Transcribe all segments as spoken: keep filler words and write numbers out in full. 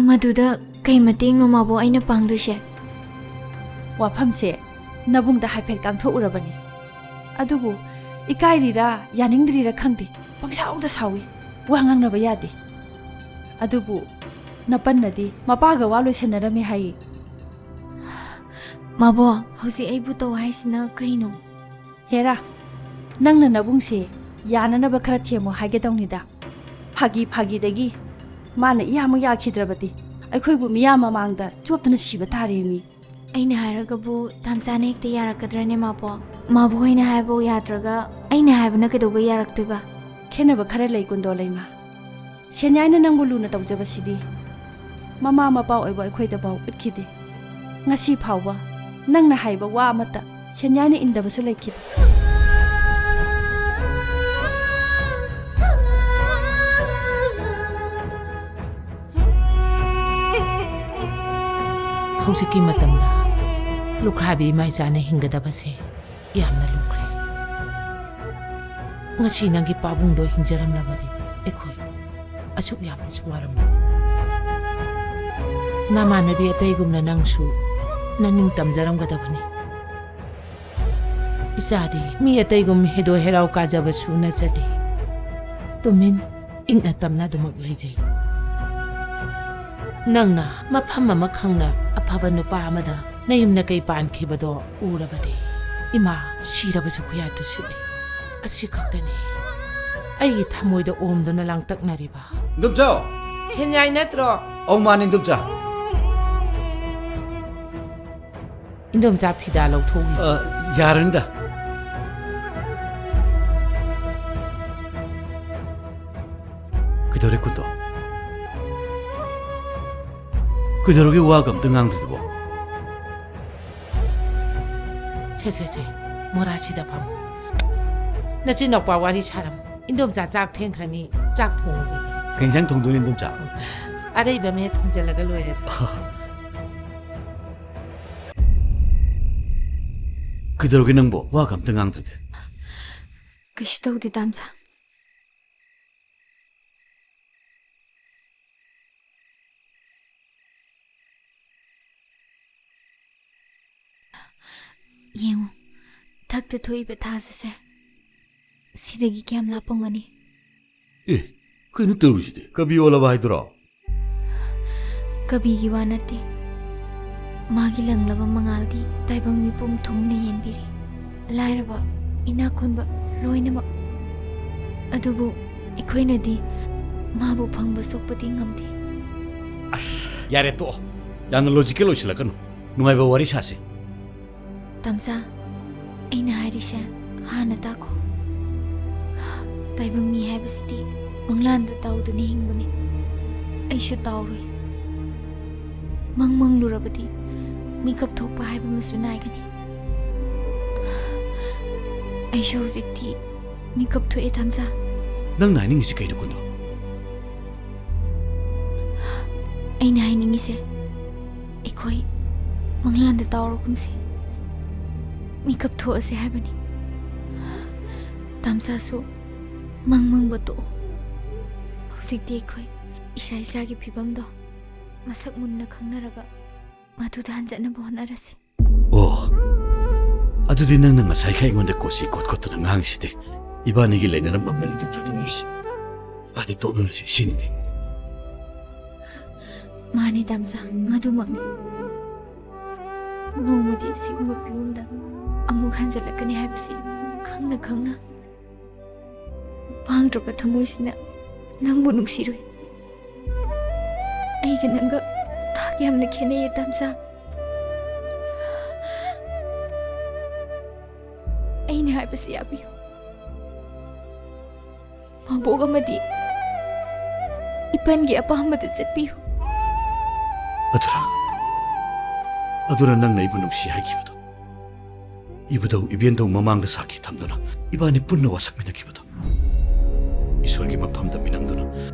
ꯃꯗꯨꯗ ꯀꯩ ꯃꯇꯦꯡꯅꯣ ꯃꯥꯕꯣꯛ ꯑꯩꯅ ꯄꯥꯡꯗꯣꯏꯁꯦ? ꯋꯥꯐꯝꯁꯦ ꯅꯕꯨꯡꯗ ꯍꯥꯏꯐꯦꯠ ꯀꯥꯡꯊꯣꯛꯎꯔꯕꯅꯤ꯫ ꯑꯗꯨꯕꯨ ꯏꯀꯥꯏꯔꯤꯔꯥ ꯌꯥꯅꯤꯡꯗ꯭ꯔꯤꯔꯥ ꯈꯪꯗꯦ, ꯄꯪꯁꯥꯎꯗ ꯁꯥꯎꯏ, ꯋꯥ ꯉꯥꯡꯅꯕ ꯌꯥꯗꯦ꯫ ꯑꯗꯨꯕꯨ ꯅꯄꯟꯅꯗꯤ ꯃꯄꯥꯒ ꯋꯥ ꯂꯣꯏꯁꯟꯅꯔꯝꯃꯤ ꯍꯥꯏꯌꯦ꯫ ꯃꯥꯕꯣꯛ, ꯍꯧꯖꯤꯛ ꯑꯩꯕꯨ ꯇꯧ ꯍꯥꯏꯁꯤꯅ ꯀꯩꯅꯣ? ꯍꯦꯔꯥ, ꯅꯪꯅ ꯅꯕꯨꯡꯁꯦ ꯌꯥꯅꯅꯕ ꯈꯔ ꯊꯦꯝꯃꯨ ꯍꯥꯏꯒꯦ ꯇꯧꯅꯤꯗ꯫ ꯐꯥꯒꯤ ꯐꯥꯒꯤꯗꯒꯤ ꯃꯥꯅ ꯏꯌꯥꯃꯛ ꯌꯥꯈꯤꯗ꯭ꯔꯕꯗꯤ ꯑꯩꯈꯣꯏꯕꯨ ꯃꯤꯌꯥꯝ ꯃꯃꯥꯡꯗ ꯆꯣꯞꯇꯅ ꯁꯤꯕ ꯇꯥꯔꯦꯃꯤ꯫ ꯑꯩꯅ ꯍꯥꯏꯔꯒꯕꯨ ꯇꯥꯝꯆꯥꯅ ꯍꯦꯛꯇ ꯌꯥꯔꯛꯀꯗ꯭ꯔꯅꯦ ꯃꯥꯕꯣꯛ? ꯃꯥꯕꯣꯛ ꯍꯣꯏꯅ ꯍꯥꯏꯕ ꯌꯥꯗ꯭ꯔꯒ ꯑꯩꯅ ꯍꯥꯏꯕꯅ ꯀꯩꯗꯧꯕꯩ ꯌꯥꯔꯛꯇꯣꯏꯕ? ꯈꯦꯠꯅꯕ ꯈꯔ ꯂꯩ ꯀꯨꯟꯗꯣ ꯂꯩꯃ꯫ ꯁꯦꯟꯌꯥꯏꯅ ꯅꯪꯕꯨ ꯂꯨꯅ ꯇꯧꯖꯕꯁꯤꯗꯤ ꯃꯃꯥ ꯃꯄꯥ ꯑꯣꯏꯕ ꯑꯩꯈꯣꯏꯗꯐꯥꯎ ꯎꯠꯈꯤꯗꯦ꯫ ꯉꯁꯤ ꯐꯥꯎꯕ ꯅꯪꯅ ꯍꯥꯏꯕ ꯋꯥ ꯑꯃꯠꯇ ꯁꯦꯟꯌꯥꯏꯅ ꯏꯟꯗꯕꯁꯨ ꯂꯩꯈꯤꯗꯦ꯫ ꯍꯧꯖꯤꯛꯀꯤ ꯃꯇꯝꯗ ꯂꯨꯈ꯭ꯔꯥꯕꯤ ꯏꯃꯥ ꯏꯆꯥꯅ ꯍꯤꯡꯒꯗꯕꯁꯦ ꯌꯥꯝꯅ ꯂꯨꯈ꯭ꯔꯦ꯫ ꯉꯁꯤ ꯅꯪꯒꯤ ꯄꯥꯕꯨꯡꯗꯣ ꯍꯤꯡꯖꯔꯝꯂꯕꯗꯤ ꯑꯩꯈꯣꯏ ꯑꯁꯨꯛ ꯌꯥꯝꯅꯁꯨ ꯋꯥꯔꯝꯃꯣꯏ꯫ ꯅꯃꯥꯟꯅꯕꯤ ꯑꯇꯩꯒꯨꯝꯅ ꯅꯪꯁꯨ ꯅꯅꯤꯡ ꯇꯝꯖꯔꯝꯒꯗꯕꯅꯤ꯫ ꯏꯆꯥꯗꯤ ꯃꯤ ꯑꯇꯩꯒꯨꯝ ꯍꯦꯗꯣ ꯍꯦꯔꯥꯎ ꯀꯥꯖꯕꯁꯨ ꯅꯠꯆꯗꯦ꯫ ꯇꯨꯃꯤꯟ ꯏꯪꯅ ꯇꯞꯅ ꯑꯗꯨꯃꯛ ꯂꯩꯖꯩ꯫ ꯅꯪꯅ ꯃꯐꯝ ꯑꯃ ꯈꯪꯅ ꯑꯐꯕ ꯅꯨꯄꯥ ꯑꯃꯗ ꯅꯌꯨꯝ ꯅꯀꯩ ꯄꯥꯟꯈꯤꯕꯗꯣ ꯎꯔꯕꯗꯤ ꯏꯃꯥ ꯁꯤꯔꯕꯁꯨ ꯈꯨꯌꯥꯠꯇꯨ ꯁꯤꯠꯂꯤ꯫ ꯑꯁꯤ ꯈꯛꯇꯅꯤ ꯑꯩꯒꯤ ꯊꯃꯣꯏꯗ ꯑꯣꯝꯗꯨꯅ ꯂꯥꯡꯇꯛꯅꯔꯤꯕ꯫ ꯏꯟꯗꯣꯝꯆꯥ! ꯁꯦꯟꯌꯥꯏ ꯅꯠꯇ꯭ꯔꯣ? ꯑꯧ, ꯃꯥꯅꯤ, ꯏꯟꯗꯣꯝꯆꯥ꯫ ꯏꯟꯗꯣꯝꯆꯥ, ꯐꯤꯗꯥ ꯂꯧꯊꯣꯛꯎ꯫ ꯑ, ꯌꯥꯔꯅꯤꯗ꯫ ꯀꯩꯗꯧꯔꯦ ꯀꯨꯟꯗꯣ? ꯀꯩꯗꯧꯔꯒꯦ ꯋꯥꯒ ꯑꯝꯇ ꯉꯥꯡꯗ꯭ꯔꯤꯗꯨꯕꯣ? ꯁꯦ, ꯁꯦ, ꯁꯦ, ꯃꯣꯔꯥꯁꯤꯗ ꯐꯝꯃꯨ꯫ ꯅꯆꯤꯟ ꯅꯎꯄꯥ ꯋꯥꯔꯤ ꯁꯥꯔꯝꯃꯨ꯫ ꯏꯟꯗꯣꯝꯆꯥ ꯆꯥꯛ ꯊꯦꯡꯈ꯭ꯔꯅꯤ, ꯆꯥꯛ ꯊꯣꯡꯉꯨꯈꯤꯒꯦ꯫ ꯀꯩ ꯏꯟꯖꯥꯡ ꯊꯣꯡꯗꯣꯏꯅꯣ, ꯏꯟꯗꯣꯝꯆꯥ? ꯑꯔꯩꯕ ꯃꯍꯤ ꯊꯣꯡꯖꯤꯜꯂꯒ ꯂꯣꯏꯔꯦꯗ꯫ ꯀꯩꯗꯧꯔꯒꯦ ꯅꯪꯕꯣ? ꯋꯥꯒ ꯑꯝꯇ ꯉꯥꯡꯗ꯭ꯔꯗꯤ꯫ ꯀꯩꯁꯨ ꯇꯧꯗꯦ, ꯇꯥꯝꯆꯥ꯫ ꯇ ꯊꯣꯛꯏꯕ ꯊꯥꯖꯁꯦ ꯁꯤꯗꯒꯤ ꯀꯌꯥꯝ ꯂꯥꯞꯄꯝꯒꯅꯤ? ꯑꯦ, ꯀꯩꯅꯣ ꯇꯧꯔꯤꯁꯤꯗꯤ? ꯀꯕꯤ ꯑꯣꯜꯂꯕ ꯍꯥꯏꯗꯨꯔꯣ? ꯀꯕꯤꯒꯤ ꯋꯥ ꯅꯠꯇꯦ, ꯃꯥꯒꯤ ꯂꯪꯂꯕ ꯃꯉꯥꯜꯗꯤ ꯇꯥꯏꯕꯪ ꯃꯤꯄꯨꯝ ꯊꯨꯡꯅ ꯌꯦꯟꯕꯤꯔꯤ꯫ ꯂꯥꯏꯔꯕ, ꯏꯅꯥꯛ ꯈꯨꯟꯕ ꯂꯣꯏꯅꯃꯛ꯫ ꯑꯗꯨꯕꯨ ꯑꯩꯈꯣꯏꯅꯗꯤ ꯃꯥꯕꯨ ꯐꯪꯕ ꯁꯣꯛꯄꯗꯤ ꯉꯝꯗꯦ꯫ ꯑꯁ, ꯌꯥꯔꯦ, ꯇꯣꯛꯑꯣ꯫ ꯌꯥꯝꯅ ꯂꯣꯖꯤꯀꯦꯜ ꯑꯣꯏꯁꯤꯜꯂꯛꯀꯅꯨ꯫ ꯅꯨꯡꯉꯥꯏꯕ ꯋꯥꯔꯤ ꯁꯥꯁꯤ꯫ ꯇꯝꯆꯥ, ꯑꯩꯅ ꯍꯥꯏꯔꯤꯁꯦ ꯍꯥꯟꯅ ꯇꯥꯈꯣ꯫ ꯇꯥꯏꯕꯪ ꯃꯤ ꯍꯥꯏꯕꯁꯤꯗꯤ ꯃꯪꯂꯥꯟꯗ ꯇꯥꯎꯗꯨꯅ ꯍꯤꯡꯕꯅꯤ꯫ ꯑꯩꯁꯨ ꯇꯥꯎꯔꯨꯏ꯫ ꯃꯪ ꯃꯪꯂꯨꯔꯕꯗꯤ ꯃꯤꯀꯞ ꯊꯣꯛꯄ ꯍꯥꯏꯕ ꯑꯃꯁꯨ ꯅꯥꯏꯒꯅꯤ꯫ ꯑꯩꯁꯨ ꯍꯧꯖꯤꯛꯇꯤ ꯃꯤꯀꯞ ꯊꯣꯛꯑꯦ, ꯇꯝꯆꯥ꯫ ꯅꯪꯅ ꯍꯥꯏꯅꯤꯡꯉꯤꯁꯤ ꯀꯩꯅꯣ, ꯀꯨꯟꯗꯣ? ꯑꯩꯅ ꯍꯥꯏꯅꯤꯡꯉꯤꯁꯦ, ꯑꯩꯈꯣꯏ ꯃꯪꯂꯥꯟꯗ ꯇꯥꯎꯔꯒꯨꯝꯁꯦ, ꯃꯤꯀꯞ ꯊꯣꯛꯑꯁꯦ ꯍꯥꯏꯕꯅꯤ꯫ ꯇꯝꯆꯥꯁꯨ ꯃꯪ ꯃꯪꯕ ꯇꯣꯛꯑꯣ꯫ ꯍꯧꯖꯤꯛꯇꯤ ꯑꯩꯈꯣꯏ ꯏꯁꯥ ꯏꯁꯥꯒꯤ ꯐꯤꯕꯝꯗꯣ ꯃꯁꯛ ꯃꯨꯟꯅ ꯈꯪꯅꯔꯒ ꯃꯗꯨꯗ ꯍꯟꯖꯠꯅꯕ ꯍꯣꯠꯅꯔꯁꯤ꯫ ꯑꯣ, ꯑꯗꯨꯗꯤ ꯅꯪꯅ ꯉꯁꯥꯏꯈꯩ ꯑꯩꯉꯣꯟꯗ ꯀꯣꯆꯤ ꯀꯣꯠ ꯀꯣꯠꯇꯅ ꯉꯥꯡꯉꯤꯁꯤꯗꯤ ꯏꯕꯥꯅꯤꯒꯤ ꯂꯩꯅꯔꯝꯕ ꯃꯔꯤꯗꯨ ꯊꯥꯗꯣꯛꯅꯔꯁꯤ꯫ ꯏꯕꯥꯅꯤ ꯇꯣꯛꯅꯔꯁꯤ ꯁꯤꯅꯤꯅꯦ꯫ ꯃꯥꯅꯤ ꯇꯝꯆꯥ, ꯃꯗꯨꯃꯛꯅꯤ꯫ ꯅꯣꯡꯃꯗꯤ ꯁꯤꯒꯨꯝꯕ ꯐꯤꯕꯝꯗ ꯑꯃꯨꯛ ꯍꯟꯖꯤꯜꯂꯛꯀꯅꯤ ꯍꯥꯏꯕꯁꯤ ꯈꯪꯅ ꯈꯪꯅ ꯄꯥꯡꯗ꯭ꯔꯕ ꯊꯃꯣꯏꯁꯤꯅ ꯅꯪꯕꯨ ꯅꯨꯡꯁꯤꯔꯨꯏ꯫ ꯑꯩꯒ ꯅꯪꯒ ꯊꯥꯛ ꯌꯥꯝꯅ ꯈꯦꯠꯅꯩꯌꯦ ꯇꯝꯆꯥ꯫ ꯑꯩꯅ ꯍꯥꯏꯕꯁꯤ ꯌꯥꯕꯤꯌꯨ꯫ ꯃꯕꯣꯛ ꯑꯃꯗꯤ ꯏꯄꯟꯒꯤ ꯑꯄꯥꯝꯕꯗ ꯆꯠꯄꯤꯌꯨ꯫ ꯑꯗꯨꯔ, ꯑꯗꯨꯔ ꯅꯪꯅ ꯑꯩꯕꯨ ꯅꯨꯡꯁꯤ ꯍꯥꯏꯈꯤꯕꯗꯣ? ꯏꯕꯨꯙꯧ ꯏꯕꯦꯟꯗꯧ ꯃꯃꯥꯡꯗ ꯁꯥꯈꯤ ꯊꯝꯗꯨꯅ ꯏꯕꯥꯅꯤ ꯄꯨꯟꯅ ꯋꯥꯁꯛꯃꯤꯟꯅꯈꯤꯕꯗꯣ? ꯏꯁꯣꯔꯒꯤ ꯃꯐꯝꯗ ꯃꯤꯅꯝꯗꯨꯅ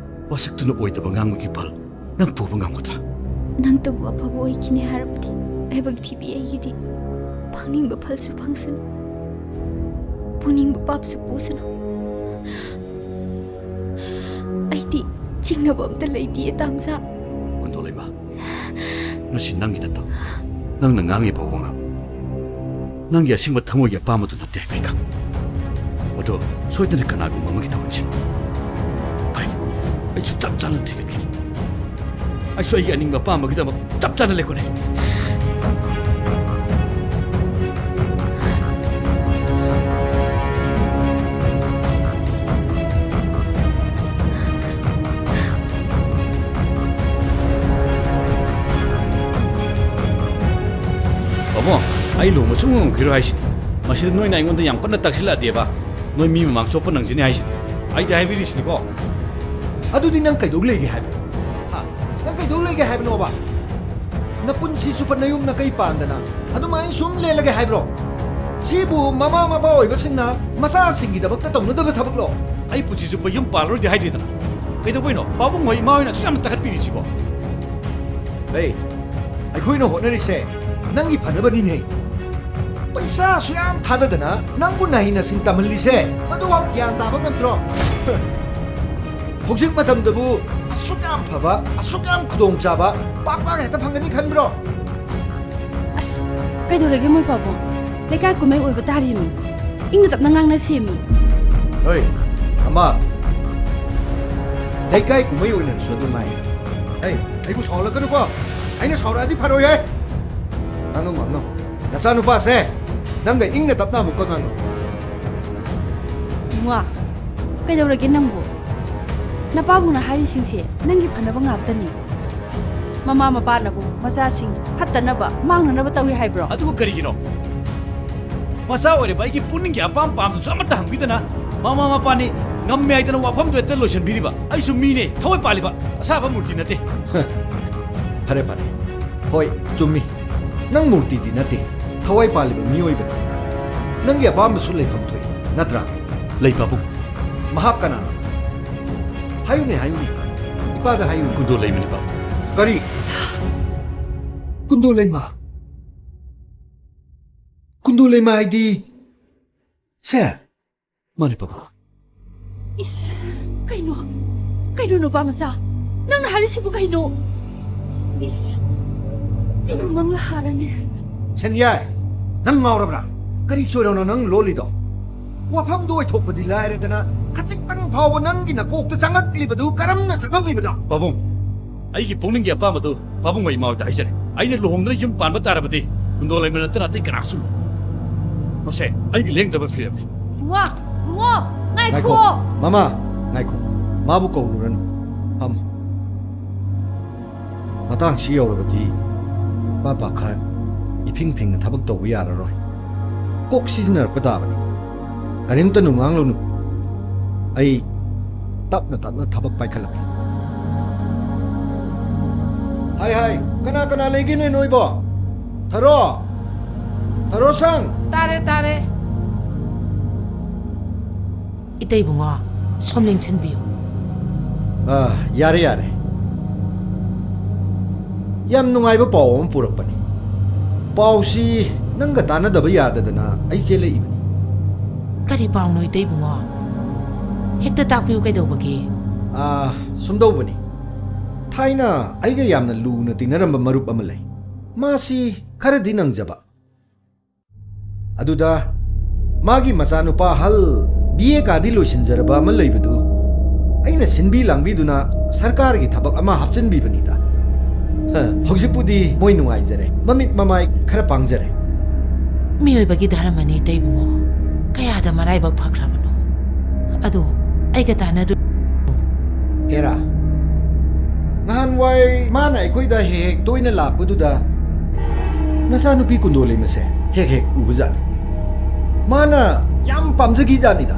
ꯋꯥꯁꯛꯇꯨꯅ ꯑꯣꯏꯗꯕ ꯉꯥꯡꯕꯒꯤ ꯐꯜ ꯅꯪ ꯄꯨꯕ ꯉꯝꯒꯗ꯭ꯔꯥ? ꯅꯪꯇꯕꯨ ꯑꯐꯕ ꯑꯣꯏꯈꯤꯅꯤ ꯍꯥꯏꯔꯕꯗꯤ ꯂꯥꯏꯕꯛ ꯊꯤꯕꯤ ꯑꯩꯒꯤꯗꯤ ꯐꯪꯅꯤꯡꯕ ꯐꯜꯁꯨ ꯐꯪꯁꯅꯨ, ꯄꯨꯅꯤꯡꯕ ꯄꯥꯞꯁꯨ ꯄꯨꯁꯅꯨ꯫ ꯑꯩꯗꯤ ꯆꯤꯡꯅꯕ ꯑꯝꯇ ꯂꯩꯇꯤꯌꯦ ꯇꯝꯆꯥ꯫ ꯀꯨꯟꯗꯣꯂꯩꯃ, ꯉꯁꯤ ꯅꯪꯒꯤ ꯅꯠꯇꯕ ꯅꯪꯅ ꯉꯥꯡꯉꯤꯕ ꯋꯥꯉꯥꯡ ꯅꯪꯒꯤ ꯑꯁꯦꯡꯕ ꯊꯃꯣꯏꯒꯤ ꯑꯄꯥꯝꯕꯗꯨ ꯅꯠꯇꯦ, ꯃꯦꯒꯥ꯫ ꯃꯗꯨ ꯁꯣꯏꯗꯅ ꯀꯅꯥꯒꯨꯝꯕ ꯑꯃꯒꯤ ꯊꯋꯥꯏꯅꯤ꯫ ꯐꯩ, ꯑꯩꯁꯨ ꯆꯞ ꯆꯥꯅ ꯊꯤꯒꯠꯀꯅꯤ꯫ ꯑꯩꯁꯨ ꯑꯩꯒꯤ ꯑꯅꯤꯡꯕ ꯑꯄꯥꯝꯕꯒꯤꯗꯃꯛ ꯆꯞ ꯆꯥꯅ ꯂꯦꯞꯀꯅꯤ꯫ ꯄꯥꯕꯨꯡ, ꯑꯩ ꯂꯨꯍꯣꯡꯕ ꯁꯨꯡꯉꯝ ꯉꯝꯈꯤꯔꯣꯏ ꯍꯥꯏꯁꯤꯅꯤ꯫ ꯃꯁꯤꯗ ꯅꯣꯏꯅ ꯑꯩꯉꯣꯟꯗ ꯌꯥꯝ ꯀꯟꯅ ꯇꯛꯁꯤꯜꯂꯛꯑꯗꯤꯕ, ꯅꯣꯏ ꯃꯤ ꯃꯃꯥꯡ ꯆꯣꯞꯄ ꯅꯪꯖꯅꯤ ꯍꯥꯏꯁꯤꯅꯤ꯫ ꯑꯩꯗꯤ ꯍꯥꯏꯕꯤꯔꯤꯁꯤꯅꯤꯀꯣ꯫ ꯑꯗꯨꯗꯤ ꯅꯪ ꯀꯩꯗꯧ ꯂꯩꯒꯦ ꯍꯥꯏꯕꯅꯣ? ꯍꯥ? ꯅꯪ ꯀꯩꯗꯧ ꯂꯩꯒꯦ ꯍꯥꯏꯕꯅꯣꯕ? ꯅꯄꯨꯟꯁꯤ ꯆꯨꯞꯄ ꯅꯌꯨꯝ ꯅꯀꯩ ꯄꯥꯟꯗꯅ ꯑꯗꯨꯃꯥꯏꯅ ꯁꯨꯝ ꯂꯦꯜꯂꯒꯦ ꯍꯥꯏꯕ꯭ꯔꯣ? ꯁꯤꯕꯨ ꯃꯃꯥ ꯃꯄꯥ ꯑꯣꯏꯕꯁꯤꯡꯅ ꯃꯆꯥꯁꯤꯡꯒꯤꯗꯃꯛꯇ ꯇꯧꯅꯗꯕ ꯊꯕꯛꯂꯣ? ꯑꯩ ꯄꯨꯟꯁꯤ ꯆꯨꯞꯄ ꯌꯨꯝ ꯄꯥꯜꯂꯔꯣꯏꯗꯤ ꯍꯥꯏꯗꯦꯗꯅ꯫ ꯀꯩꯗꯧꯕꯩꯅꯣ ꯄꯥꯕꯨꯡ ꯍꯣꯏ ꯏꯃꯥ ꯍꯣꯏꯅ ꯑꯁꯨꯛ ꯌꯥꯝꯅ ꯇꯛꯈꯠꯄꯤꯔꯤꯁꯤꯕꯣ? ꯍꯦ, ꯑꯩꯈꯣꯏꯅ ꯍꯣꯠꯅꯔꯤꯁꯦ ꯅꯪꯒꯤ ꯐꯅꯕꯅꯤꯅꯦ꯫ ꯄꯩꯁꯥ ꯑꯁꯨꯛ ꯌꯥꯝ ꯊꯥꯗꯗꯅ ꯅꯪꯕꯨ ꯅꯍꯩ ꯅꯁꯤꯡ ꯇꯝꯍꯜꯂꯤꯁꯦ ꯃꯗꯨꯐꯥꯎ ꯒ꯭ꯌꯥꯟ ꯇꯥꯕ ꯉꯝꯗ꯭ꯔꯣ? ꯍꯧꯖꯤꯛ ꯃꯇꯝꯗꯕꯨ ꯑꯁꯨꯛ ꯌꯥꯝ ꯐꯕ, ꯑꯁꯨꯛ ꯌꯥꯝ ꯈꯨꯗꯣꯡꯆꯥꯕ ꯄꯥꯛ ꯄꯥꯛ ꯍꯦꯛꯇ ꯐꯪꯒꯅꯤ ꯈꯟꯕ꯭ꯔꯣ? ꯑꯁ, ꯀꯩꯗꯧꯔꯒꯦ ꯃꯣꯏ ꯄꯥꯕꯨꯡ? ꯂꯩꯀꯥꯏ ꯀꯨꯝꯍꯩ ꯑꯣꯏꯕ ꯇꯥꯔꯤꯃꯤ꯫ ꯏꯪꯅ ꯇꯞꯅ ꯉꯥꯡꯅꯁꯦꯃꯤ꯫ ꯍꯣꯏ, ꯑꯃ ꯂꯩꯀꯥꯏ ꯀꯨꯝꯍꯩ ꯑꯣꯏꯅꯔꯁꯨ ꯑꯗꯨꯝ ꯉꯥꯏ꯫ ꯍꯩ, ꯑꯩꯕꯨ ꯁꯥꯎꯍꯜꯂꯛꯀꯅꯨꯀꯣ꯫ ꯑꯩꯅ ꯁꯥꯎꯔꯛꯑꯗꯤ ꯐꯔꯣꯏꯍꯦ꯫ ꯉꯥꯡꯅꯧ, ꯉꯥꯡꯅꯧ꯫ ꯅꯆꯥꯅꯨꯄꯥꯁꯦ ꯅꯪꯒ ꯏꯪꯅ ꯇꯞꯅ ꯑꯃꯨꯛꯀ ꯉꯥꯡꯅꯧ꯫ ꯏꯕꯨꯡꯉꯣ, ꯀꯩꯗꯧꯔꯒꯦ ꯅꯪꯕꯨ? ꯅꯄꯥꯕꯨꯡꯅ ꯍꯥꯏꯔꯤꯁꯤꯡꯁꯦ ꯅꯪꯒꯤ ꯐꯅꯕ ꯉꯥꯛꯇꯅꯤ꯫ ꯃꯃꯥ ꯃꯄꯥꯅꯕꯨ ꯃꯆꯥꯁꯤꯡ ꯐꯠꯇꯅꯕ, ꯃꯥꯡꯅꯅꯕ ꯇꯧꯏ ꯍꯥꯏꯕ꯭ꯔꯣ? ꯑꯗꯨꯒ ꯀꯔꯤꯒꯤꯅꯣ? ꯃꯆꯥ ꯑꯣꯏꯔꯤꯕ ꯑꯩꯒꯤ ꯄꯨꯛꯅꯤꯡꯒꯤ ꯑꯄꯥꯝ ꯄꯥꯝꯗꯁꯨ ꯑꯃꯠꯇ ꯍꯪꯕꯤꯗꯅ, ꯃꯃꯥ ꯃꯄꯥꯅꯤ ꯉꯝꯃꯦ ꯍꯥꯏꯗꯅ ꯋꯥꯐꯝꯗꯣ ꯍꯦꯛꯇ ꯂꯣꯏꯁꯤꯟꯕꯤꯔꯤꯕ꯫ ꯑꯩꯁꯨ ꯃꯤꯅꯦ, ꯊꯋꯥꯏ ꯄꯥꯜꯂꯤꯕ ꯑꯁꯥꯕ ꯃꯨꯔꯇꯤ ꯅꯠꯇꯦ꯫ ꯐꯔꯦ, ꯐꯔꯦ꯫ ꯍꯣꯏ, ꯆꯨꯝꯃꯤ꯫ ꯅꯪ ꯃꯨꯔꯇꯤꯗꯤ ꯅꯠꯇꯦ, ꯊꯋꯥꯏ ꯄꯥꯜꯂꯤꯕ ꯃꯤꯑꯣꯏꯕꯅꯤ꯫ ꯅꯪꯒꯤ ꯑꯄꯥꯝꯕꯁꯨ ꯂꯩꯐꯝ ꯊꯣꯛꯏ, ꯅꯠꯇ꯭ꯔꯥ? ꯂꯩ, ꯄꯥꯕꯨꯡ꯫ ꯃꯍꯥꯛ ꯀꯅꯥꯅꯣ? ꯍꯥꯏꯌꯨꯅꯦ, ꯍꯥꯏꯌꯨꯅꯦ꯫ ꯏꯄꯥꯗ ꯍꯥꯏꯌꯨꯅꯦ꯫ ꯀꯨꯟꯗꯣ ꯂꯩꯃꯅꯤ, ꯄꯥꯕꯨꯡ꯫ ꯀꯔꯤ? ꯀꯨꯟꯗꯣ ꯂꯩꯃ? ꯀꯨꯟꯗꯣ ꯂꯩꯃ ꯍꯥꯏꯗꯤ? ꯁꯦ? ꯃꯥꯅꯦ, ꯄꯥꯕꯨꯡ꯫ ꯏꯁ, ꯀꯩꯅꯣ? ꯀꯩꯅꯣ, ꯅꯨꯄꯥ ꯃꯆꯥ? ꯅꯪꯅ ꯍꯥꯏꯔꯤꯁꯤꯕꯨ ꯀꯩꯅꯣ? ꯏꯁ, ꯑꯩꯕꯨ ꯃꯪꯂꯥ ꯍꯥꯔꯅꯤ꯫ ꯁꯦꯟꯌꯥꯏ, ꯅꯪ ꯉꯥꯎꯔꯕ꯭ꯔꯥ? ꯀꯔꯤ ꯆꯣꯏꯔꯣꯅꯣ ꯅꯪ ꯂꯣꯜꯂꯤꯗꯣ? ꯋꯥꯐꯝꯗꯨ ꯑꯣꯏꯊꯣꯛꯄꯗꯤ ꯂꯥꯏꯔꯗꯅ, ꯈꯖꯤꯛꯇꯪ ꯐꯥꯎꯕ ꯅꯪꯒꯤ ꯅꯀꯣꯛꯇ ꯆꯪꯉꯛꯂꯤꯕꯗꯨ ꯀꯔꯝꯅ ꯆꯪꯉꯛꯂꯤꯕꯅꯣ? ꯄꯥꯕꯨꯡ, ꯑꯩꯒꯤ ꯄꯨꯛꯅꯤꯡꯒꯤ ꯑꯄꯥꯝꯕꯗꯨ ꯄꯥꯕꯨꯡ ꯑꯩ ꯃꯥ ꯍꯣꯏꯗ ꯍꯥꯏꯖꯔꯦ꯫ ꯑꯩꯅ ꯂꯨꯍꯣꯡꯗꯨꯅ ꯌꯨꯝ ꯄꯥꯟꯕ ꯇꯥꯔꯕꯗꯤ ꯀꯨꯟꯗꯣ ꯂꯩꯃ ꯅꯠꯇꯅ ꯑꯇꯩ ꯀꯅꯥꯁꯨ ꯂꯨꯍꯣꯡ-, ꯃꯁꯦ ꯑꯩꯒꯤ ꯂꯦꯡꯗꯕ ꯐꯤꯔꯦꯞꯅꯤ꯫ ꯏꯕꯨꯡꯉꯣ, ꯏꯕꯨꯡꯉꯣ, ꯉꯥꯏꯈꯣ꯫ ꯉꯥꯏꯈꯣ꯫ ꯃꯃꯥ, ꯉꯥꯏꯈꯣ꯫ ꯃꯥꯕꯨ ꯀꯧꯔꯨꯔꯅꯨ꯫ ꯐꯝꯃꯨ꯫ ꯃꯇꯥꯡꯁꯤ ꯌꯧꯔꯕꯗꯤ ꯄꯥ ꯄꯥꯈꯠ ꯏꯐꯤꯡ ꯐꯤꯡꯅ ꯊꯕꯛ ꯇꯧꯕ ꯌꯥꯔꯔꯣꯏ꯫ ꯀꯣꯛ ꯁꯤꯖꯤꯟꯅꯔꯛꯄ ꯇꯥꯕꯅꯤ꯫ ꯀꯔꯤꯝꯇ ꯅꯨꯡꯉꯥꯡꯂꯨꯅꯨ꯫ ꯑꯩ ꯇꯞꯅ ꯇꯞꯅ ꯊꯕꯛ ꯄꯥꯏꯈꯠꯂꯛꯀꯦ꯫ ꯍꯥꯏ ꯍꯥꯏ, ꯀꯅꯥ ꯀꯅꯥ ꯂꯩꯒꯦꯅꯦ ꯅꯣꯏꯕꯣ? ꯊꯔꯣ! ꯊꯔꯣ ꯁꯪ! ꯇꯥꯔꯦ, ꯇꯥꯔꯦ꯫ ꯏꯇꯩꯕꯨꯡꯉꯣ, ꯁꯣꯝ ꯂꯦꯡꯁꯤꯟꯕꯤꯌꯨ꯫ ꯑꯥ, ꯌꯥꯔꯦ, ꯌꯥꯔꯦ꯫ ꯌꯥꯝ ꯅꯨꯡꯉꯥꯏꯕ ꯄꯥꯎ ꯑꯃ ꯄꯨꯔꯛꯄꯅꯤ꯫ ꯄꯥꯎꯁꯤ ꯅꯪꯒ ꯇꯥꯟꯅꯗꯕ ꯌꯥꯗꯗꯅ ꯑꯩ ꯆꯦꯜꯂꯛꯏꯕꯅꯤ꯫ ꯀꯔꯤ ꯄꯥꯎꯅꯣ ꯏꯇꯩꯕꯨꯡꯉꯣ? ꯍꯦꯛꯇ ꯇꯥꯛꯄꯤꯌꯨ ꯀꯩꯗꯧꯕꯒꯦ? ꯑꯥ, ꯁꯨꯝꯗꯧꯕꯅꯤ꯫ ꯊꯥꯏꯅ ꯑꯩꯒ ꯌꯥꯝꯅ ꯂꯨꯅ ꯇꯤꯟꯅꯔꯝꯕ ꯃꯔꯨꯞ ꯑꯃ ꯂꯩ꯫ ꯃꯥꯁꯤ ꯈꯔꯗꯤ ꯅꯪꯖꯕ꯫ ꯑꯗꯨꯗ ꯃꯥꯒꯤ ꯃꯆꯥꯅꯨꯄꯥ ꯑꯍꯜ ꯕꯤ ꯑꯦ ꯀꯥꯗꯤ ꯂꯣꯏꯁꯤꯟꯖꯔꯕ ꯑꯃ ꯂꯩꯕꯗꯨ ꯑꯩꯅ ꯁꯤꯟꯕꯤ ꯂꯥꯡꯕꯤꯗꯨꯅ ꯁꯔꯀꯥꯔꯒꯤ ꯊꯕꯛ ꯑꯃ ꯍꯥꯞꯆꯤꯟꯕꯤꯕꯅꯤꯗ꯫ ꯍ, ꯍꯧꯖꯤꯛꯄꯨꯗꯤ ꯃꯣꯏ ꯅꯨꯡꯉꯥꯏꯖꯔꯦ, ꯃꯃꯤꯠ ꯃꯃꯥꯏ ꯈꯔ ꯄꯥꯡꯖꯔꯦ꯫ ꯃꯤꯑꯣꯏꯕꯒꯤ ꯙꯔꯃꯅꯤ ꯏꯇꯩꯕꯨꯡꯉꯣ, ꯀꯌꯥꯗ ꯃꯔꯥꯏꯕꯛ ꯐꯈ꯭ꯔꯕꯅꯣ꯫ ꯑꯗꯣ ꯑꯩꯒ ꯇꯥꯟꯅꯗꯨ ꯍꯦꯔꯥ, ꯅꯍꯥꯟꯋꯥꯏ ꯃꯥꯅ ꯑꯩꯈꯣꯏꯗ ꯍꯦꯛ ꯍꯦꯛ ꯇꯣꯏꯅ ꯂꯥꯛꯄꯗꯨꯗ ꯅꯆꯥꯅꯨꯄꯤ ꯀꯨꯟꯗꯣ ꯂꯩꯃꯁꯦ ꯍꯦꯛ ꯍꯦꯛ ꯎꯕꯖꯥꯠꯅꯤ꯫ ꯃꯥꯅ ꯌꯥꯝ ꯄꯥꯝꯖꯈꯤꯖꯥꯠꯅꯤꯗ꯫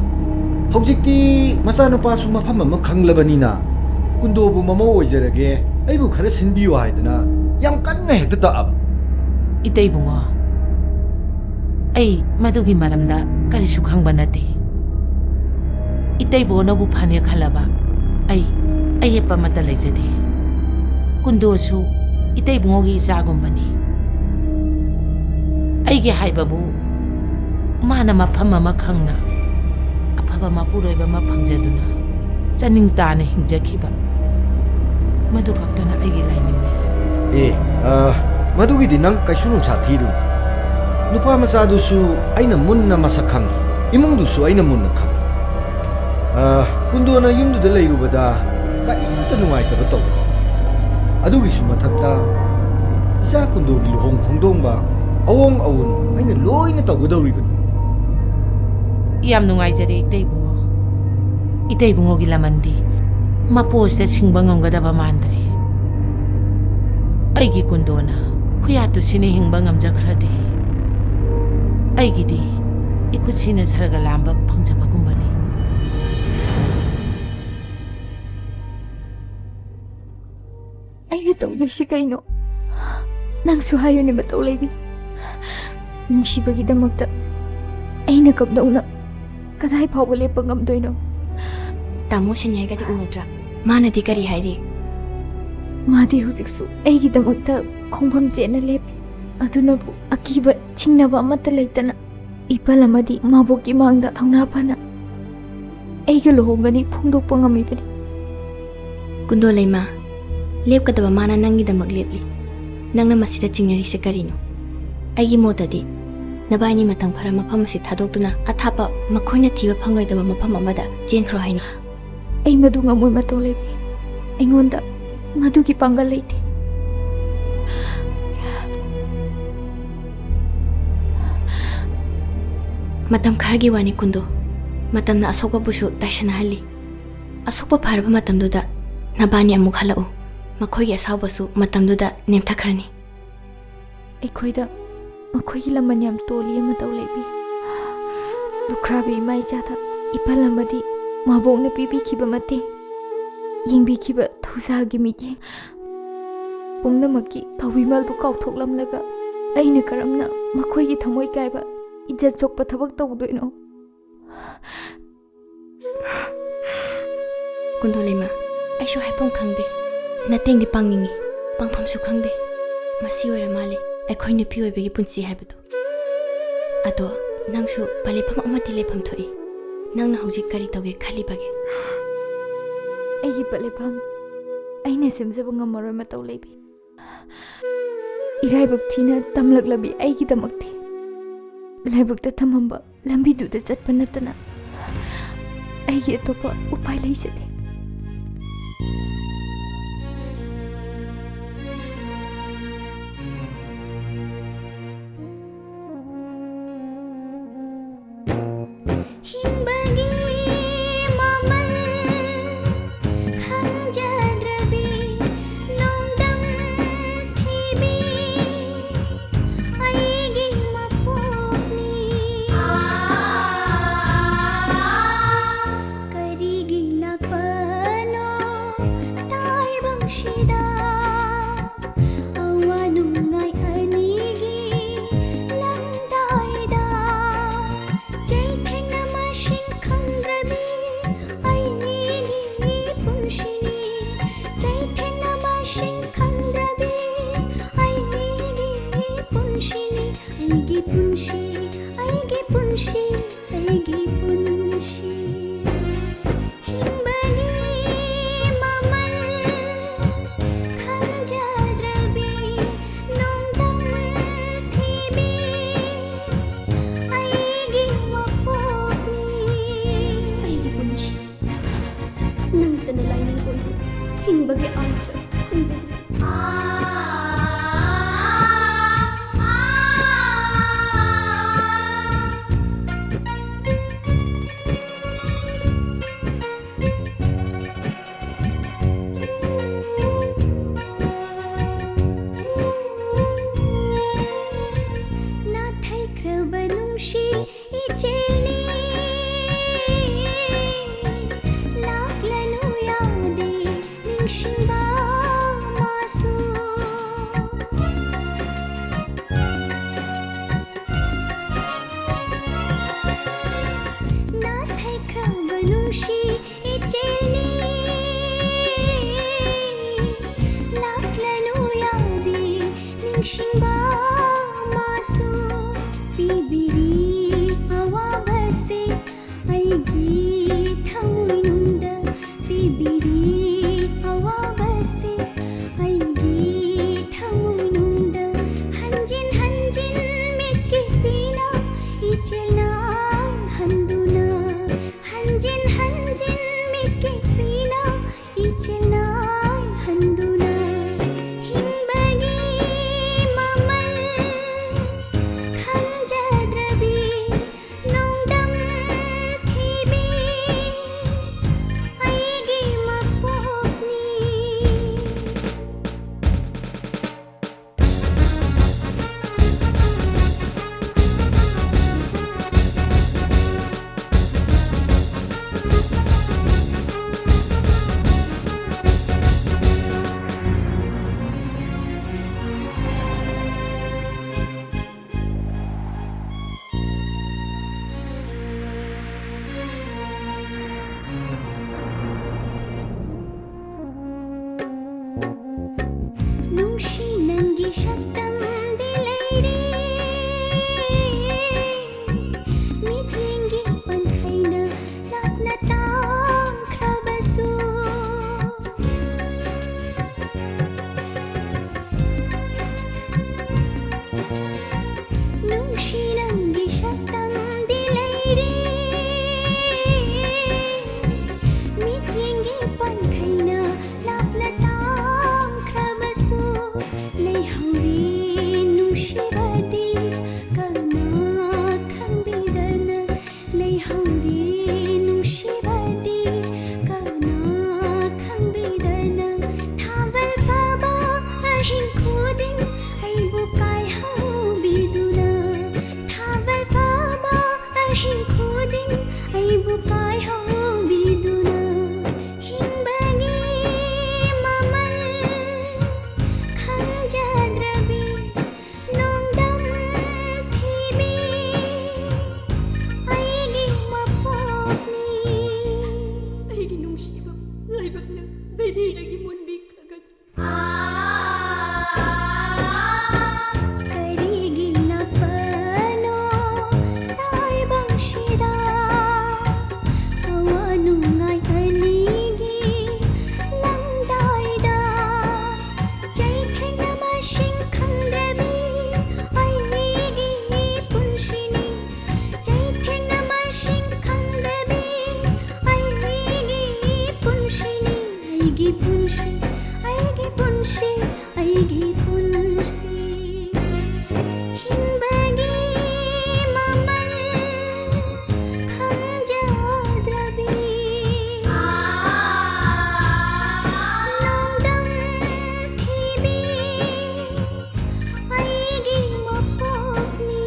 ꯍꯧꯖꯤꯛꯇꯤ ꯃꯆꯥꯅꯨꯄꯥꯁꯨ ꯃꯐꯝ ꯑꯃ ꯈꯪꯂꯕꯅꯤꯅ, "ꯀꯨꯟꯗꯣꯕꯨ ꯃꯃꯧ ꯑꯣꯏꯖꯔꯒꯦ, ꯑꯩꯕꯨ ꯈꯔ ꯁꯤꯟꯕꯤꯌꯨ" ꯍꯥꯏꯗꯅ ꯌꯥꯝ ꯀꯟꯅ ꯍꯦꯛꯇ ꯇꯛꯑꯕ꯫ ꯏꯇꯩꯕꯨꯡꯉꯣ, ꯑꯩ ꯃꯗꯨꯒꯤ ꯃꯔꯝꯗ ꯀꯔꯤꯁꯨ ꯈꯪꯕ ꯅꯠꯇꯦ꯫ ꯏꯇꯩꯕꯨꯡꯉꯣꯅꯕꯨ ꯐꯅꯦ ꯈꯜꯂꯕ ꯑꯩ ꯑꯌꯦꯠꯄ ꯑꯃꯠꯇ ꯂꯩꯖꯗꯦ꯫ ꯀꯨꯟꯗꯣꯁꯨ ꯏꯇꯩꯕꯨꯡꯉꯣꯒꯤ ꯏꯆꯥꯒꯨꯝꯕꯅꯤ꯫ ꯑꯩꯒꯤ ꯍꯥꯏꯕꯕꯨ ꯃꯥꯅ ꯃꯐꯝ ꯑꯃ ꯈꯪꯅ ꯑꯐꯕ ꯃꯄꯨꯔꯣꯏꯕ ꯑꯃ ꯐꯪꯖꯗꯨꯅ ꯆꯥꯅꯤꯡ ꯇꯥꯅ ꯍꯤꯡꯖꯈꯤꯕ, ꯃꯗꯨ ꯈꯛꯇꯅ ꯑꯩꯒꯤ ꯂꯥꯏꯅꯤꯡꯅꯤ꯫ ꯑꯦ, ꯑ, ꯃꯗꯨꯒꯤꯗꯤ ꯅꯪ ꯀꯩꯁꯨ ꯅꯨꯡꯁꯥ ꯊꯤꯔꯨꯅꯨ꯫ ꯅꯨꯄꯥ ꯃꯆꯥꯗꯨꯁꯨ ꯑꯩꯅ ꯃꯨꯟꯅ ꯃꯁꯛ ꯈꯪꯉꯤ, ꯏꯃꯨꯡꯗꯨꯁꯨ ꯑꯩꯅ ꯃꯨꯟꯅ ꯈꯪꯉꯤ꯫ ꯑ, ꯀꯨꯟꯗꯣꯅ ꯌꯨꯝꯗꯨꯗ ꯂꯩꯔꯨꯕꯗ ꯀꯔꯤꯝꯇ ꯅꯨꯡꯉꯥꯏꯇꯕ ꯇꯧꯏ꯫ ꯑꯗꯨꯒꯤꯁꯨ ꯃꯊꯛꯇ ꯏꯆꯥ ꯀꯨꯟꯗꯣꯒꯤ ꯂꯨꯍꯣꯡ ꯈꯣꯡꯗꯣꯡꯕ, ꯑꯑꯣꯡ ꯑꯑꯣꯟ ꯑꯩꯅ ꯂꯣꯏꯅ ꯇꯧꯒꯗꯧꯔꯤꯕꯅꯤ꯫ ꯌꯥꯝ ꯅꯨꯡꯉꯥꯏꯖꯔꯦ ꯏꯇꯩ ꯏꯕꯨꯡꯉꯣ꯫ ꯏꯇꯩ ꯏꯕꯨꯡꯉꯣꯒꯤ ꯂꯃꯟꯗꯤ ꯃꯄꯣꯁꯇ ꯁꯤꯡꯕ ꯉꯝꯒꯗꯕ ꯃꯥꯟꯗ꯭ꯔꯦ꯫ ꯑꯩꯒꯤ ꯀꯨꯟꯗꯣꯅ ꯈꯨꯌꯥꯠꯇꯨ ꯁꯤꯅ ꯍꯤꯡꯕ ꯉꯝꯖꯈ꯭ꯔꯗꯤ, ꯑꯩꯒꯤꯗꯤ ꯏꯈꯨꯠꯁꯤꯅ ꯁꯔꯒ ꯂꯥꯝꯕ ꯐꯪꯖꯕꯒꯨꯝꯕꯅꯤ꯫ ꯑꯩꯅ ꯇꯧꯗꯣꯏꯁꯤ ꯀꯩꯅꯣ? ꯅꯪꯁꯨ ꯍꯥꯏꯌꯨꯅꯦ, ꯃꯇꯧ ꯂꯩꯕꯤ꯫ ꯅꯨꯡꯁꯤꯕꯒꯤꯗꯃꯛꯇ ꯑꯩꯅ ꯀꯝꯗꯧꯅ ꯀꯗꯥꯏ ꯐꯥꯎꯕ ꯂꯦꯞꯄ ꯉꯝꯗꯣꯏꯅꯣ? ꯇꯥꯃꯣ ꯁꯦꯟꯌꯥꯏꯒꯗꯤ ꯎꯅꯗ꯭ꯔꯥ? ꯃꯥꯅꯗꯤ ꯀꯔꯤ ꯍꯥꯏꯔꯤ? ꯃꯥꯗꯤ ꯍꯧꯖꯤꯛꯁꯨ ꯑꯩꯒꯤꯗꯃꯛꯇ ꯈꯣꯡꯐꯝ ꯆꯦꯠꯅ ꯂꯦꯞꯄꯤ꯫ ꯑꯗꯨꯅꯕꯨ ꯑꯀꯤꯕ ꯆꯤꯡꯅꯕ ꯑꯃꯠꯇ ꯂꯩꯇꯅ ꯏꯄꯜ ꯑꯃꯗꯤ ꯃꯥꯕꯣꯛꯀꯤ ꯃꯥꯡꯗ ꯊꯧꯅꯥ ꯐꯅ ꯑꯩꯒ ꯂꯨꯍꯣꯡꯒꯅꯤ ꯐꯣꯡꯗꯣꯛꯄ ꯉꯝꯃꯤꯕꯅꯤ꯫ ꯀꯨꯟꯗꯣ ꯂꯩꯃ, ꯂꯦꯞꯀꯗꯕ ꯃꯥꯅ ꯅꯪꯒꯤꯗꯃꯛ ꯂꯦꯞꯂꯤ꯫ ꯅꯪꯅ ꯃꯁꯤꯗ ꯆꯤꯡꯅꯔꯤꯁꯦ ꯀꯔꯤꯅꯣ? ꯑꯩꯒꯤ ꯃꯣꯠꯇꯗꯤ ꯅꯕꯥꯏꯅꯤ ꯃꯇꯝ ꯈꯔ ꯃꯐꯝ ꯑꯁꯤ ꯊꯥꯗꯣꯛꯇꯨꯅ ꯑꯊꯥꯞꯄ ꯃꯈꯣꯏꯅ ꯊꯤꯕ ꯐꯪꯂꯣꯏꯗꯕ ꯃꯐꯝ ꯑꯃꯗ ꯆꯦꯟꯈ꯭ꯔꯣ ꯍꯥꯏꯅꯤ꯫ ꯑꯩ ꯃꯗꯨ ꯉꯝꯃꯣꯏ, ꯃꯇꯧ ꯂꯩꯕꯤ꯫ ꯑꯩꯉꯣꯟꯗ ꯃꯗꯨꯒꯤ ꯄꯥꯡꯒꯜ ꯂꯩꯇꯦ꯫ ꯃꯇꯝ ꯈꯔꯒꯤ ꯋꯥꯅꯤ ꯀꯨꯟꯗꯣ꯫ ꯃꯇꯝꯅ ꯑꯁꯣꯛꯄꯕꯨꯁꯨ ꯇꯥꯏꯁꯟꯅꯍꯜꯂꯤ꯫ ꯑꯁꯣꯛꯄ ꯐꯔꯕ ꯃꯇꯝꯗꯨꯗ ꯅꯕꯥꯅꯤ ꯑꯃꯨꯛ ꯍꯜꯂꯛꯎ꯫ ꯃꯈꯣꯏꯒꯤ ꯑꯁꯥꯎꯕꯁꯨ ꯃꯇꯝꯗꯨꯗ ꯅꯦꯝꯊꯈ꯭ꯔꯅꯤ꯫ ꯑꯩꯈꯣꯏꯗ ꯃꯈꯣꯏꯒꯤ ꯂꯃꯟ ꯌꯥꯝ ꯇꯣꯜꯂꯤ, ꯃꯇꯧ ꯂꯩꯕꯤ꯫ ꯂꯨꯈ꯭ꯔꯥꯕꯤ ꯏꯃꯥ ꯏꯆꯥꯗ ꯏꯄꯜ ꯑꯃꯗꯤ ꯃꯥꯕꯣꯛꯅ ꯄꯤꯕꯤꯈꯤꯕ ꯃꯇꯦꯡ, ꯌꯦꯡꯕꯤꯈꯤꯕ ꯊꯧꯖꯥꯜꯒꯤ ꯃꯤꯠꯌꯦꯡ ꯄꯨꯝꯅꯃꯛꯀꯤ ꯊꯧꯕꯤꯃꯜꯕꯨ ꯀꯥꯎꯊꯣꯛꯂꯝꯂꯒ ꯑꯩꯅ ꯀꯔꯝꯅ ꯃꯈꯣꯏꯒꯤ ꯊꯃꯣꯏ ꯀꯥꯏꯕ, ꯏꯖꯠ ꯁꯣꯛꯄ ꯊꯕꯛ ꯇꯧꯗꯣꯏꯅꯣ? ꯀꯨꯟꯗꯣꯂꯩꯃ, ꯑꯩꯁꯨ ꯍꯥꯏꯐꯝ ꯈꯪꯗꯦ꯫ ꯅꯇꯦꯡꯗꯤ ꯄꯥꯡꯅꯤꯡꯉꯤ, ꯄꯥꯡꯐꯝꯁꯨ ꯈꯪꯗꯦ꯫ ꯃꯁꯤ ꯑꯣꯏꯔ ꯃꯥꯜꯂꯦ ꯑꯩꯈꯣꯏ ꯅꯨꯄꯤ ꯑꯣꯏꯕꯒꯤ ꯄꯨꯟꯁꯤ ꯍꯥꯏꯕꯗꯨ꯫ ꯑꯗꯣ ꯅꯪꯁꯨ ꯄꯂꯦꯐꯝ ꯑꯃꯗꯤ ꯂꯦꯞꯐꯝ ꯊꯣꯛꯏ꯫ ꯅꯪꯅ ꯍꯧꯖꯤꯛ ꯀꯔꯤ ꯇꯧꯒꯦ ꯈꯜꯂꯤꯕꯒꯦ? ꯑꯩꯒꯤ ꯄꯂꯦꯐꯝ ꯑꯩꯅ ꯁꯦꯝꯖꯕ ꯉꯝꯃꯔꯣꯏ, ꯃꯇꯧ ꯂꯩꯕꯤ꯫ ꯏꯔꯥꯏꯕꯛ ꯊꯤꯅ ꯇꯝꯂꯛꯂꯕꯤ ꯑꯩꯒꯤꯗꯃꯛꯇꯤ꯫ ꯂꯥꯏꯕꯛꯇ ꯊꯝꯃꯝꯕ ꯂꯝꯕꯤꯗꯨꯗ ꯆꯠꯄ ꯅꯠꯇꯅ ꯑꯩꯒꯤ ꯑꯇꯣꯞꯄ ꯎꯄꯥꯏ ꯂꯩꯖꯗꯦ꯫ ꯍꯤꯡꯕꯒꯤ ꯃꯃꯜ ꯈꯪꯖꯗ꯭ꯔꯕꯤ ꯅꯣꯡꯗꯝ ꯊꯤꯕꯤ ꯑꯩꯒꯤ ꯃꯄꯣꯛꯅꯤ꯫ ꯀꯔꯤꯒꯤ ꯂꯥꯛꯄꯅꯣ ꯇꯥꯏꯕꯪꯁꯤꯗ? ꯑꯋꯥ ꯅꯨꯡꯉꯥꯏ ꯑꯅꯤꯒꯤ ꯂꯝꯗꯥꯏꯗ ꯆꯩꯊꯦꯡꯅ ꯃꯁꯤꯡ ꯈꯪꯗ꯭ꯔꯕꯤ ꯑꯩꯒꯤ ꯄꯨꯟꯁꯤꯅꯤ꯫ ꯆꯩꯊꯦꯡꯅ ꯃꯁꯤꯡ ꯈꯪꯗ꯭ꯔꯕꯤ ꯑꯩꯒꯤ ꯄꯨꯟꯁꯤꯅꯤ꯫ ꯑꯩꯒꯤ ꯄꯨꯟꯁꯤ, ꯑꯩꯒꯤ ꯄꯨꯟꯁꯤ, ꯑꯩꯒꯤ ꯄꯨꯟꯁꯤ꯫ ꯍꯤꯡꯕꯒꯤ ꯃꯃꯜ ꯈꯪꯖꯗ꯭ꯔꯕꯤ ꯅꯣꯡꯗꯝ ꯊꯤꯕꯤ ꯑꯩꯒꯤ ꯃꯄꯣꯛꯅꯤ꯫ ꯑꯩꯒꯤ ꯄꯨꯟꯁꯤ ꯅꯪꯇꯅ ꯂꯥꯏꯅꯤꯡ ꯑꯣꯏꯗꯦ꯫ ꯍꯤꯡꯕꯒꯤ ꯑꯥꯔꯊ ꯈꯪꯖꯗ꯭ꯔꯦ꯫ ꯅꯥꯊꯩꯈ꯭ꯔꯕ ꯅꯨꯡꯁꯤ ꯏꯆꯦꯜꯅꯤ꯫ ꯂꯥꯛꯂꯅꯨ ꯌꯥꯗꯦ ꯅꯤꯡꯁꯤꯡꯕ ꯃꯥꯁꯨ꯫ ꯅꯥꯊꯩꯈ꯭ꯔꯕ ꯅꯨꯡꯁꯤ ꯏꯆꯦꯜꯅꯤ꯫ ꯂꯥꯛꯂꯅꯨ ꯌꯥꯗꯦ ꯅꯤꯡꯁꯤꯡꯕ ꯃꯥꯁꯨ꯫ ꯄꯤꯕꯤꯔꯤ ꯑꯋꯥꯕꯁꯦ ꯑꯩꯒꯤ ꯊꯃꯣꯏꯅꯨꯡꯗ꯫ ꯄꯤꯕꯤꯔꯤ ꯑꯋꯥꯕꯁꯦ ꯑꯩꯒꯤ ꯊꯃꯣꯏꯅꯨꯡꯗ꯫ ꯍꯟꯖꯤꯟ ꯍꯟꯖꯤꯟ ꯃꯤꯠꯀꯤ ꯄꯤꯅ ꯅꯪꯅ ꯂꯩꯅꯤꯡꯕꯒꯤ ꯃꯨꯟꯕꯤ ꯈꯔꯒꯗꯤ꯫ ꯀꯔꯤꯒꯤꯅꯄꯅꯣ ꯇꯥꯏꯕꯪꯁꯤꯗ ꯑꯋꯥ ꯅꯨꯡꯉꯥꯏ ꯑꯅꯤꯒꯤ ꯂꯝꯗꯥꯏꯗ ꯆꯩꯊꯦꯡꯅ ꯃꯁꯤꯡ ꯈꯪꯗꯕꯤ ꯑꯩꯒꯤ ꯄꯨꯟꯁꯤꯅꯤ꯫ ꯆꯩꯊꯦꯡꯅ ꯃꯁꯤꯡ ꯈꯪꯗꯕꯤ ꯑꯩꯒꯤ ꯄꯨꯟꯁꯤꯅꯤ꯫ ꯑꯩꯒꯤ ꯄꯨꯟꯁꯤ, ꯑꯩꯒꯤ ꯄꯨꯟꯁꯤ, ꯑꯩꯒꯤ ꯄꯨꯟꯁꯤ꯫ ꯍꯤꯡꯕꯒꯤ ꯃꯃꯜ ꯈꯪꯖꯗ꯭ꯔꯕꯤ ꯅꯣꯡꯗꯝ ꯊꯤꯕꯤ ꯑꯩꯒꯤ ꯃꯄꯣꯛꯅꯤ꯫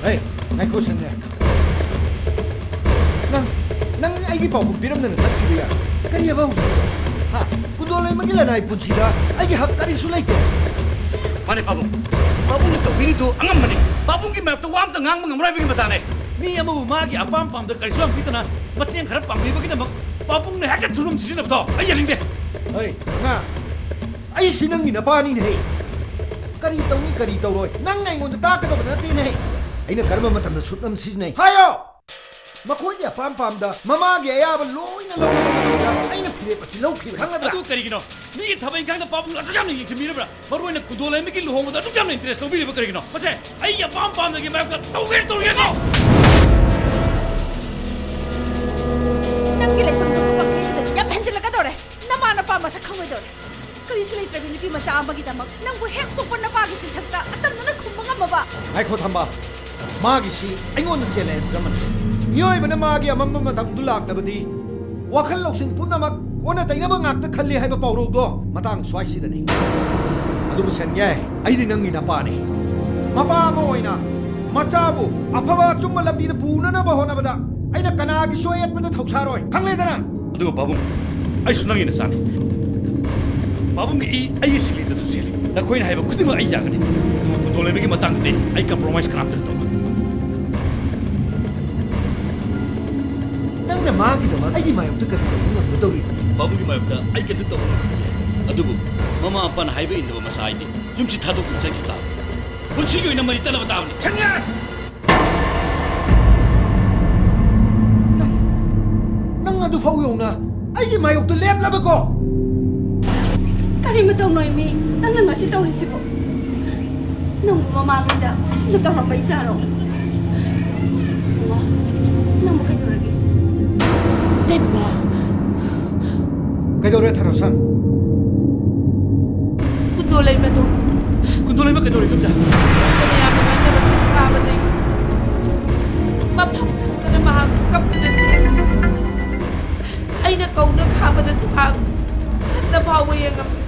ꯍꯦ, ꯉꯥꯏꯈꯣ ꯁꯟꯖꯦ꯫ ꯅꯪ, ꯅꯪ ꯑꯩꯒꯤ ꯄꯥꯎꯈꯨꯝ ꯄꯤꯔꯝꯗꯅ ꯆꯠꯈꯤꯕ ꯌꯥꯏ꯫ ꯀꯔꯤ ꯍꯥꯏꯕ ꯍꯧꯖꯤꯛꯀꯤꯗꯣ? ꯍꯥ? ꯀꯨꯟꯗꯣꯂꯩꯃꯒꯤ ꯂꯅꯥꯏ ꯄꯨꯟꯁꯤꯗ ꯑꯩꯒꯤ ꯍꯛ ꯀꯔꯤꯁꯨ ꯂꯩꯇꯦ꯫ ꯃꯥꯅꯦ ꯄꯥꯕꯨꯡ꯫ ꯄꯥꯕꯨꯡꯅ ꯇꯧꯕꯤꯔꯤꯗꯨ ꯑꯉꯝꯕꯅꯤ꯫ ꯄꯥꯕꯨꯡꯒꯤ ꯃꯥꯌꯣꯛꯇ ꯋꯥ ꯑꯝꯇ ꯉꯥꯡꯕ ꯉꯝꯃꯔꯣꯏ ꯍꯥꯏꯕꯒꯤ ꯃꯇꯥꯅꯦ꯫ ꯃꯤ ꯑꯃꯕꯨ ꯃꯥꯒꯤ ꯑꯄꯥꯝ ꯄꯥꯝꯗ ꯀꯔꯤꯁꯨ ꯍꯪꯕꯤꯗꯅ ꯃꯇꯦꯡ ꯈꯔ ꯄꯥꯡꯕꯤꯕꯒꯤꯗꯃꯛ ꯄꯥꯕꯨꯡꯅ ꯍꯦꯛꯇ ꯆꯨꯔꯨꯝ ꯁꯤꯖꯤꯟꯅꯕꯗꯣ ꯑꯩ ꯌꯥꯅꯤꯡꯗꯦ꯫ ꯍꯩ, ꯑꯉꯥꯡ, ꯑꯩꯁꯤ ꯅꯪꯒꯤ ꯅꯄꯥꯅꯤꯅꯦꯍꯦ꯫ ꯀꯔꯤ ꯇꯧꯅꯤ ꯀꯔꯤ ꯇꯧꯔꯣꯏ ꯅꯪ ꯑꯩꯉꯣꯟꯗ ꯇꯥꯛꯀꯗꯕ ꯅꯠꯇꯦꯅꯦꯍꯦ꯫ ꯑꯩꯅ ꯀꯔꯝꯕ ꯃꯇꯝꯗ ꯁꯨꯠꯅꯝ ꯁꯤꯖꯤꯟꯅꯩ? ꯍꯥꯏꯌꯣ! ꯃꯈꯣꯏꯒꯤ ꯑꯄꯥꯝ ꯄꯥꯝꯗ ꯃꯃꯥꯒꯤ ꯑꯌꯥꯕ ꯂꯣꯏꯅ ꯂꯧꯔꯕ ꯃꯇꯨꯡꯗ ꯑꯩꯅ ꯐꯤꯔꯦꯞ ꯑꯁꯤ ꯂꯧꯈꯤꯕ ꯈꯪꯒꯗ꯭ꯔꯥ? ꯑꯗꯨ ꯀꯔꯤꯒꯤꯅꯣ? ꯃꯤꯒꯤ ꯊꯕꯛ ꯏꯪꯈꯥꯡꯗ ꯄꯥꯕꯨꯡ ꯑꯁꯨꯛ ꯌꯥꯝꯅ ꯌꯦꯡꯁꯤꯟꯕꯤꯔꯕ꯭ꯔꯥ? ꯃꯔꯨ ꯑꯣꯏꯅ ꯀꯨꯟꯗꯣꯂꯩꯃꯒꯤ ꯂꯨꯍꯣꯡꯕꯗ ꯑꯗꯨꯛ ꯌꯥꯝꯅ ꯏꯟꯇꯔꯦꯁ ꯂꯧꯕꯤꯔꯤꯕ ꯀꯔꯤꯒꯤꯅꯣ? ꯃꯁꯦ ꯑꯩꯒꯤ ꯑꯄꯥꯝ ꯄꯥꯝꯗꯒꯤ ꯃꯥꯌꯣꯛꯇ ꯇꯧꯒꯦ ꯇꯧꯔꯤꯅꯣ꯫ ꯅꯪꯒꯤ ꯂꯩꯐꯝ ꯊꯣꯛꯄ ꯄꯪꯂꯩꯗꯨꯗ ꯌꯥꯝ ꯍꯦꯟꯖꯤꯜꯂꯛꯀꯗꯧꯔꯦ꯫ ꯅꯃꯥ ꯅꯄꯥ ꯃꯁꯛ ꯈꯪꯉꯣꯏꯗꯧꯔꯦ꯫ ꯀꯔꯤꯁꯨ ꯂꯩꯇ꯭ꯔꯕꯤ ꯅꯨꯄꯤ ꯃꯆꯥ ꯑꯃꯒꯤꯗꯃꯛ ꯅꯪꯕꯨ ꯍꯦꯛ ꯄꯣꯛꯄ ꯅꯄꯥꯒꯤ ꯆꯤꯟꯊꯛꯇ ꯑꯇꯝꯅꯅ ꯈꯨꯝꯕ ꯉꯝꯃꯕ? ꯉꯥꯏꯈꯣ ꯊꯝꯕꯥꯜ, ꯃꯥꯒꯤꯁꯤ ꯑꯩꯉꯣꯟꯗ ꯆꯦꯂꯦꯟꯖ ꯑꯃꯅꯤ꯫ ꯃꯤꯑꯣꯏꯕꯅ ꯃꯥꯒꯤ ꯑꯃꯝꯕ ꯃꯇꯝꯗꯨ ꯂꯥꯛꯂꯕꯗꯤ ꯋꯥꯈꯜ ꯂꯧꯁꯤꯡ ꯄꯨꯝꯅꯃꯛ ꯑꯣꯟꯅ ꯇꯩꯅꯕ ꯉꯥꯛꯇ ꯈꯜꯂꯤ ꯍꯥꯏꯕ ꯄꯥꯎꯔꯧꯗꯣ ꯃꯇꯥꯡ ꯁ꯭ꯋꯥꯏꯁꯤꯗꯅꯤ꯫ ꯑꯗꯨꯕꯨ ꯁꯦꯟꯌꯥꯏ, ꯑꯩꯗꯤ ꯅꯪꯒꯤ ꯅꯄꯥꯅꯤ꯫ ꯃꯄꯥ ꯑꯃ ꯑꯣꯏꯅ ꯃꯆꯥꯕꯨ ꯑꯐꯕ ꯑꯆꯨꯝꯕ ꯂꯝꯕꯤꯗ ꯄꯨꯅꯅꯕ ꯍꯣꯠꯅꯕꯗ ꯑꯩꯅ ꯀꯅꯥꯒꯤꯁꯨ ꯑꯌꯦꯠꯄꯗ ꯊꯧꯁꯥꯔꯣꯏ, ꯈꯪꯂꯦꯗꯅ? ꯑꯗꯨꯒ ꯄꯥꯕꯨꯡ, ꯑꯩꯁꯨ ꯅꯪꯒꯤ ꯅꯆꯥꯅꯤ꯫ ꯄꯥꯕꯨꯡꯒꯤ ꯏ ꯑꯩꯒꯤ ꯁꯤꯛꯂꯦꯠꯇꯁꯨ ꯆꯦꯜꯂꯤ꯫ ꯅꯈꯣꯏꯅ ꯍꯥꯏꯕ ꯈꯨꯗꯤꯡꯃꯛ ꯑꯩ ꯌꯥꯒꯅꯤ, ꯑꯗꯨꯕꯨ ꯀꯨꯟꯗꯣꯂꯩꯃꯒꯤ ꯃꯇꯥꯡꯗꯗꯤ ꯑꯩ ꯀꯝꯄ꯭ꯔꯣꯃꯥꯏꯁ ꯀꯅꯥꯝꯇ ꯇꯧꯔꯣꯏ꯫ ꯅꯪꯅ ꯃꯥꯒꯤꯗꯃꯛ ꯑꯩꯒꯤ ꯃꯥꯌꯣꯛꯇ ꯀꯔꯤ ꯇꯧꯕ ꯉꯝꯒꯗꯧꯔꯤꯅꯣ? ꯄꯥꯕꯨꯡꯒꯤ ꯃꯥꯌꯣꯛꯇ ꯑꯩ ꯀꯩꯝꯇ ꯇꯧꯕ ꯉꯝꯃꯣꯏ꯫ ꯑꯗꯨꯕꯨ ꯃꯃꯥ ꯃꯄꯥꯅ ꯍꯥꯏꯕ ꯏꯟꯗꯕ ꯃꯆꯥ ꯍꯥꯏꯗꯤ ꯌꯨꯝꯁꯤ ꯊꯥꯗꯣꯛꯇꯨꯅ ꯆꯠꯈꯤ ꯇꯥꯕꯅꯤ꯫ ꯄꯨꯟꯁꯤꯒꯤ ꯑꯣꯏꯅ ꯃꯔꯤ ꯇꯠꯂꯕ ꯇꯥꯕꯅꯤ꯫ ꯅꯪ, ꯅꯪ ꯑꯗꯨ ꯐꯥꯎ ꯌꯧꯅ ꯑꯩꯒꯤ ꯃꯥꯌꯣꯛꯇ ꯂꯦꯞꯂꯕꯀꯣ? ꯀꯔꯤ ꯃꯇꯧꯅꯣ ꯏꯃꯤ? ꯅꯪꯅ ꯉꯁꯤ ꯇꯧꯔꯤꯁꯤꯕꯣ? ꯅꯪꯕꯨ ꯃꯃꯥꯡꯉꯩꯗ ꯑꯁꯨꯝꯅ ꯇꯧꯔꯝꯕ ꯏꯆꯥꯔꯣ? ꯃꯃꯥ, ꯅꯪꯕꯨ ꯀꯩꯗꯧꯔꯒꯦ? ꯗꯦꯕꯤꯀꯥ! ꯀꯩꯗꯧꯔꯦ, ꯊꯔꯣꯁꯝ? ꯀꯨꯟꯗꯣꯂꯩꯃꯗꯣ꯫ ꯀꯨꯟꯗꯣꯂꯩꯃ ꯀꯩꯗꯧꯔꯦ, ꯏꯗꯣꯝꯆꯥ? ꯁꯣꯝꯗ ꯃꯌꯥꯝꯅ ꯉꯥꯡꯅꯕꯁꯤꯡ ꯇꯥꯕꯗꯒꯤ ꯃꯐꯝ ꯈꯪꯗꯅ ꯃꯍꯥꯛ ꯀꯞꯇꯨꯅ ꯆꯦꯟꯈ꯭ꯔꯦ꯫ ꯑꯩꯅ ꯀꯧꯅ ꯈꯥꯝꯕꯗꯁꯨ ꯃꯍꯥꯛ ꯍꯟꯅ ꯐꯥꯎꯕ ꯌꯦꯡꯉꯝꯗꯦ꯫